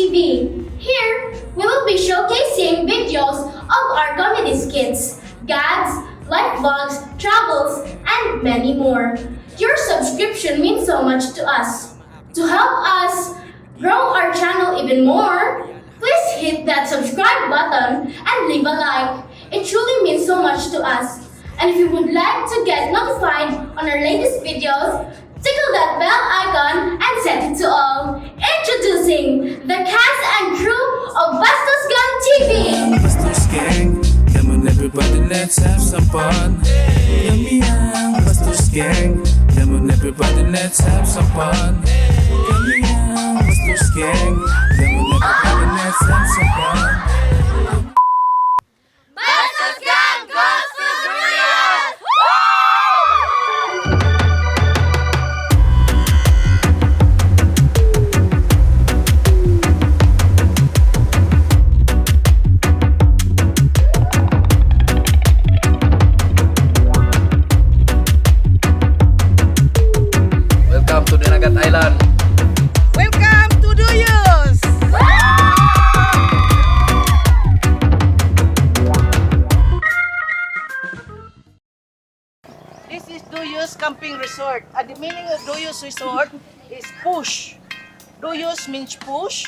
TV. Here, we will be showcasing videos of our comedy skits, gags, life vlogs, travels, and many more. Your subscription means so much to us. To help us grow our channel even more, please hit that subscribe button and leave a like. It truly means so much to us. And if you would like to get notified on our latest videos, tickle that bell icon and set it to all. Introducing the cast and crew of Bastos Gang TV! Bastos Gang. Come on, everybody, let's have some fun. Kami ang Bastos Gang. Come on, everybody, let's have some fun. Kami ang Bastos Gang. Come on, everybody, let's have some fun. Bastos Gang goes to Korea! Welcome to Dinagat Island. Welcome to Duyos! This is Duyos Camping Resort. And the meaning of Duyos Resort is push. Duyos means push.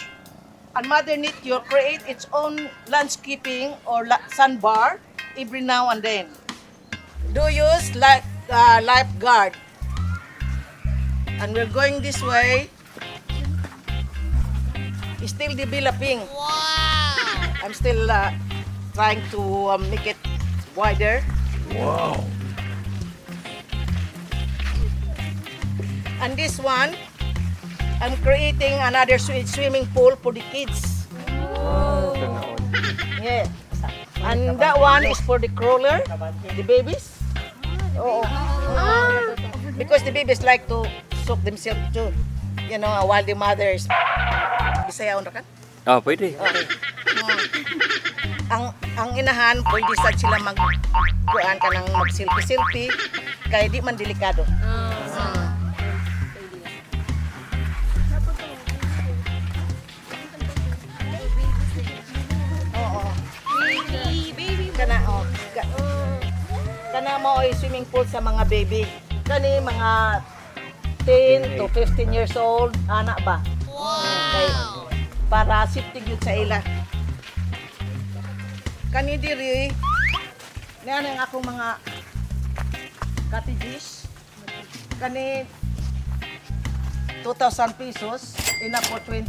And Mother Nature create its own landscaping or sandbar every now and then. Duyos like lifeguard. And we're going this way. It's still developing. Wow! I'm still trying to make it wider. Wow! And this one, I'm creating another swimming pool for the kids. Yeah. And that one is for the crawler, the babies. Oo. Because the babies like to soak themselves too. While the mothers. Bisaya ra kan? Oh, pwede. Okay. Ang inahan pwede sad sila mag kuan ka ng mag selfie selfie kay di man delikado. Oo. Kana oh. Kana mo ay swimming pool sa mga baby. Kani mga 10 to 15 years old ana ba? Wow. Kay para safety gyud sa ila. Kani diri niya ang akong mga cottages. Kani 2,000 pesos, ina for 20.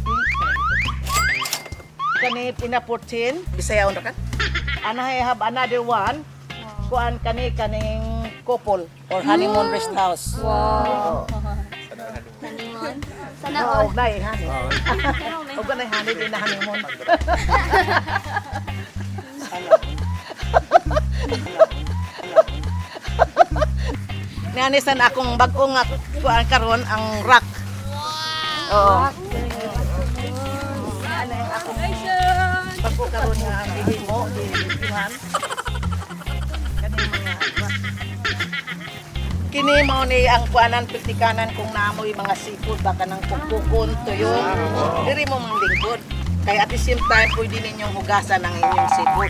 Kani ina for 10, Bisaya ra kan? And I have another one. Kuan kani kaning couple or honeymoon rest house. Wow. Honeymoon? Sana Oo, all. og nay honey. Og nay honey di na honeymoon. Nianisan akong bag-o nga kuan karon ang rack. Wow. Oo. Ano ang akong bag-o karon nga gihimo, gihimuhan. Kani mga rack. Kini mao ni ang kuanan pitikanan kung naamoy mga seafood baka nang pukpukon tuyo. Diri mo mang lingkod. Kay at the same time pwede ninyong hugasan ang inyong seafood.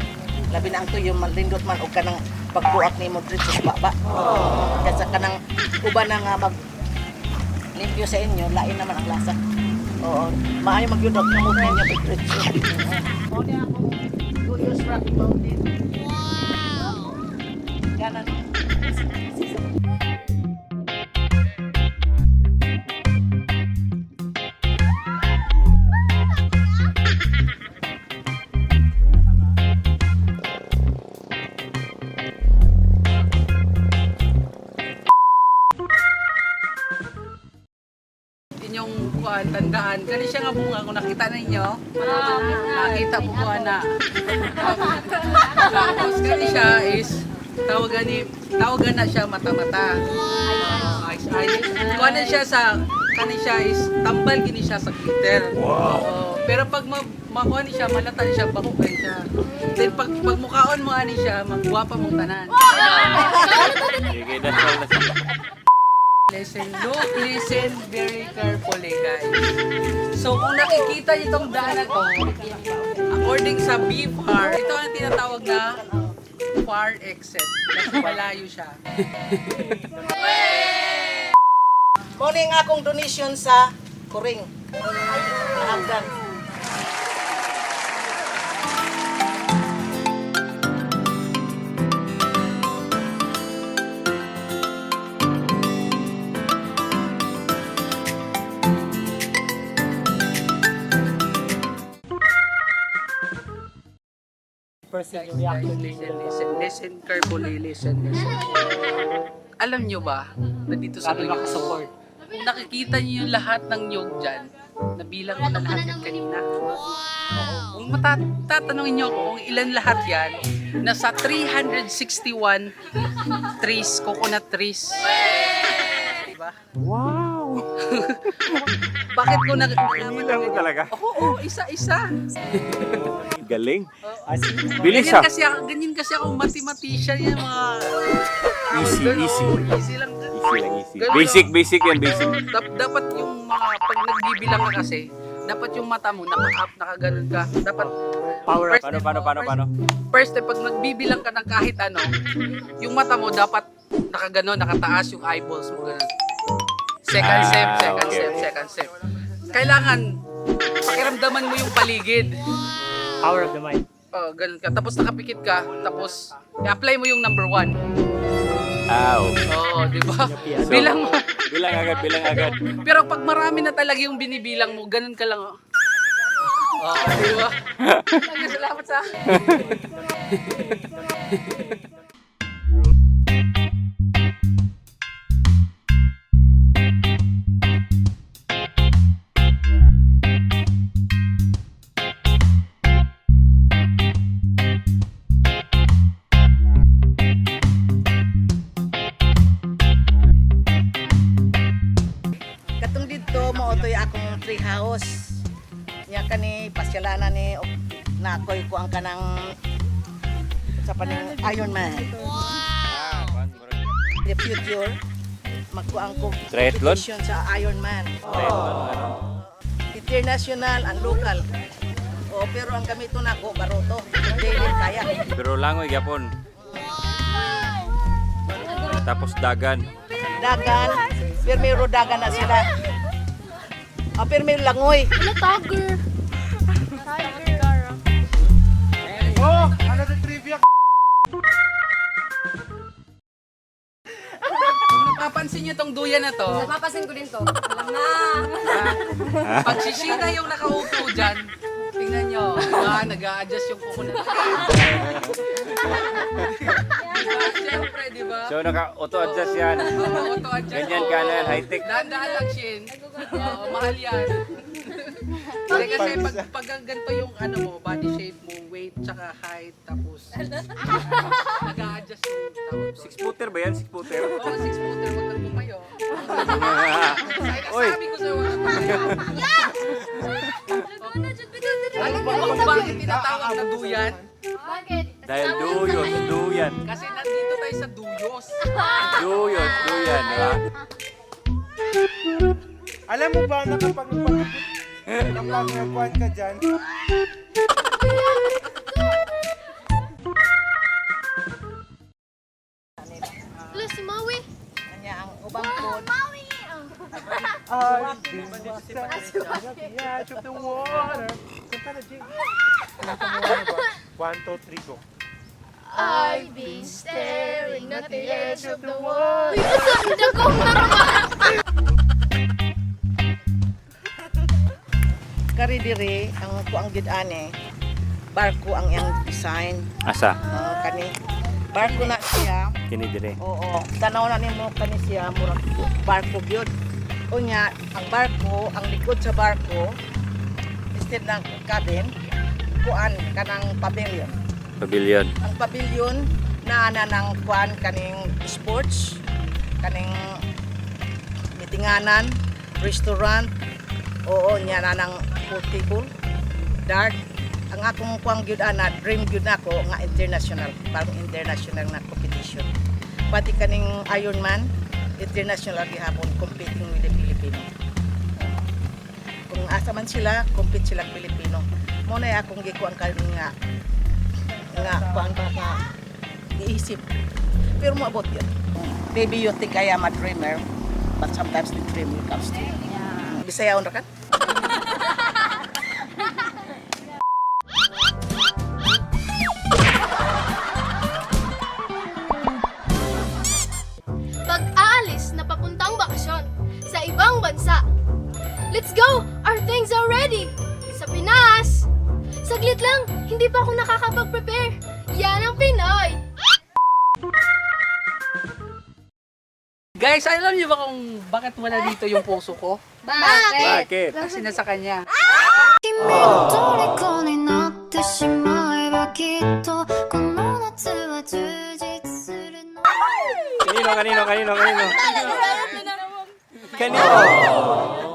Labi na ang tuyo malindot man og kanang pagbuak nimo diri sa baba. Kaysa kanang uban na nga mag limpyo sa inyo, lain naman ang lasa. Oo, maayo magyud og kamot ninyo pag diretso. Mao ni akong Duyos Rock Mountain. Wow! Ganan. Inyong kuan tandaan kani siya nga bunga kung nakita ninyo, nakita po ko ana. Tapos kani siya is tawagan ni tawagan na siya mata-mata, eyes eyes. Kuan na siya sa kani siya is tambal gini siya sa glitter. Wow. Pero pag makuha ni siya, malata ni siya, baho kay siya. Then pag mukaon mo ani siya, magwapa mong tanan. Sige, that's all. That's all. Listen, look, listen very carefully, guys. So kung nakikita niyo itong daan na to, according sa BFAR, ito ang tinatawag na far exit. Kasi malayo siya. Mao ni nga akong donation sa Kuring. Nahagdan. Guys, guys, listen, listen, listen carefully, listen, listen. Alam nyo ba na dito sa Luyos, kung nakikita niyo yung lahat ng nyog dyan, nabilang ko na lahat yan kanina. Oo. Kung tatanungin niyo ako kung ilan lahat yan, nasa 361 trees, coconut trees. Diba? Wow! Bakit ko na Pinilang mo talaga. Oo, isa-isa. Galing. Bilis Ganyan ah. kasi ako, ganyan kasi ako mathematician yan mga Easy, Ganun, easy. oo, easy lang. Easy lang, easy. Ganun, Basic, oh. basic yan, basic. Dapat yung mga pag nagbibilang ka kasi, dapat yung mata mo naka-up, nakaganon ka. Dapat Power First Paano, step, paano, oh, paano, paano? First step, pag nagbibilang ka ng kahit ano, yung mata mo dapat nakaganon, nakataas yung eyeballs mo ganun. Second step, second step, second step. Kailangan pakiramdaman mo yung paligid. Power of the mind. Oh, ganun ka. Tapos nakapikit ka, tapos i-apply mo yung number one. Ah, okay. Oo, di ba? So, Bilang mo. Bilang agad, bilang agad. Pero pag marami na talaga yung binibilang mo, ganun ka lang. Oh, oh di ba? Talaga, salamat sa... Katong didto mao toy akong tree house. Nya kani pasyalana ni og nakoy ko ang kanang sa paning Iron Man. In the future, magkuang ko Triathlon? competition sa Iron Man. International and local. O, pero ang gamito nako baroto. Daily kaya. Pero langoy gyapon. Tapos dagan. Dagan, pero may dagan na sila. O, pero may langoy. Ano, tiger? Tiger. Kung napapansin niyo tong duyan na to, Napapansin ko din to. Alam na. pag si Sheena yung nakaupo dyan, tingnan nyo, ah, nag-a-adjust yung kuko na. Diba? Siyempre, di ba? So naka-auto-adjust yan. Oo, auto-adjust. Ganyan kanan, high-tech. Dahan-dahan lang, Shin. Oo, mahal yan. Hindi kasi pag ang ganito yung ano mo, body shape mo, weight, tsaka height, tapos nag-a-adjust yung tawag doon. Six-footer ba yan? Six-footer? Oo, six-footer, wag kang tumayo. Oy. Sabi ko sa'yo, wag kang tumayo. Alam mo ba kung bakit tinatawag na duyan? Bakit? Dahil duyos, duyan. Kasi nandito tayo sa duyos. Duyos, duyan, di ba? Alam mo ba na kapag nagkuhan ka dyan, Wala si Maui. Kanya ang ubang pod. Maui! I've been standing at the edge of the water. Kanta na, Jing. Kanta mo ano ba? One, two, three, go. I've been staring at the edge of the world. Uy, asa? Dagong naroon. Kari diri ang kuang gid ani. Barko ang iyang design. Asa? Oo, kani. Barko na siya. Kini dire. Oo. Tanaw na nimo kani siya murag barko gyud. Unya, ang barko, ang likod sa barko instead ng cabin, kuan kanang pavilion. Pavilion. Ang pavilion naa na ng kuan kaning sports, kaning mitinganan, restaurant, oo, niya na ng pool table, dart. Ang akong kuang gyud ana, dream gyud nako nga international, parang international na competition. Pati kaning Ironman, international gihapon competing with the Filipino. Kung asa Asa man sila, compete sila Pilipino. Mo na akong gikuan karon nga nga kuan ba nga giisip. Pero moabot yun. Maybe you think I am a dreamer, but sometimes the dream will comes true. Bisaya ra kan? Pag-aalis na papuntang bakasyon sa ibang bansa. Let's go! Our things are ready! Sa Pinas! Saglit lang, hindi pa ako nakakapag-prepare. Yan ang Pinoy! Guys, alam niyo ba kung bakit wala dito yung puso ko? Bakit? Bakit? Kasi nasa kanya. 虜になってしまえばきっとこの夏は充実するの Kanino, kanino, kanino, kanino? Kanino?